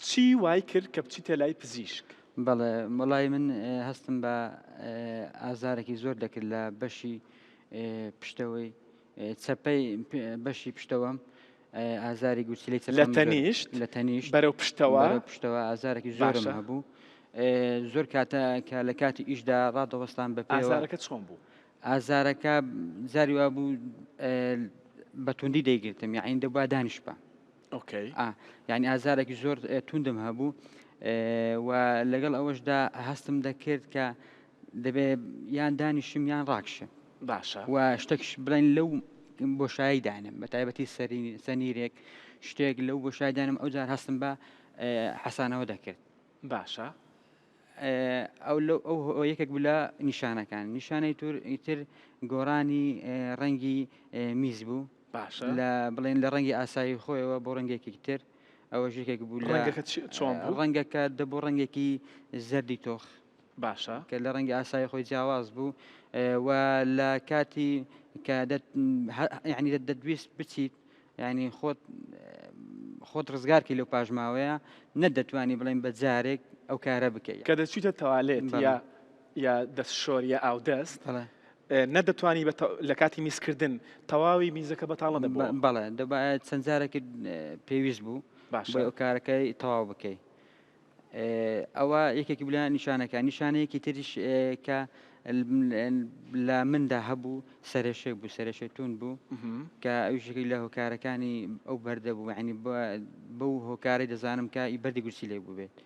چی وای کرد کە بچیتە لای پزیشک؟ بەڵێ وەڵی من هەستم بە ئازارێکی زۆر دەکرد لە بەشی پشتەوەی چەپەی بەشی پشتەوەم ئازاری گورچیلەی لە تەنیشت لە تەنیشت بەرەو پشتەوە بەرەو پشتەوە ئازارێکی زۆرم هەبوو زۆر کاتە کە لە کاتی ئیشدا ڕادەوەستان بە پێوە. ئازارەکە چۆن بوو؟ ئازارەکە جاری وا بوو بە توندی دەیگرتم یعنی دەبوا دانیشبا. okay. یعنی ئازارێکی زۆر توندم هەبوو و لەگەڵ ئەوەشدا هەستم دەکرد کە دەبێ یان دانیشم یان ڕاکشم. باشە. و شتێکش بڵێن لەو بۆشایی دانم بە تایبەتی سەنیرێک شتێک لەو بۆشای دانم ئەو جار هەستم بە حەسانەوە دەکرد. باشە. ئەو لەو ئەو یەکێک بوو لە نیشانەکان. نیشانەی تور ئیتر گۆڕانی ڕەنگی میز بوو. باشە. لە بڵێن لە ڕەنگی ئاسایی خۆیەوە بۆ ڕەنگێکی تر ئەوەش یەکێک بوو لە ڕەنگەکە چۆن بوو؟ ڕەنگەکە دەبوو ڕەنگێکی زەردی تۆخ. باشە. کە لە ڕەنگی ئاسایی خۆی جیاواز بوو و لە کاتی کە یعنی دەتویست بچیت یعنی خۆت خۆت ڕزگارکی لەو پاشماوەیە نەدەتوانی بڵێن بە جارێک ئەو کارە بکەیت. کە دەچیتە تەوالێت یا یا دەست شۆر یا ئاودەست نەدەتوانی لە کاتی میزکردن تەواوی میزەکە بەتاڵ نەدەبووە. بەڵێ دەبایە چەند جارێکت پێویست بوو بۆ ئەو کارەکەی تەواو بکەی. ئەوە یەکێکی بوو لە نیشانەکان. نیشانەیەکی تریش کە لە مندا هەبوو سەرێشێک بوو، سەرێشێک توند بوو کە ئەویش یەکێک لە هۆکارەکانی ئەو بەردە بوو، یعنی بەو هۆکارەی دەزانم کە ئی بەردی گورچی لێ بوو بێت.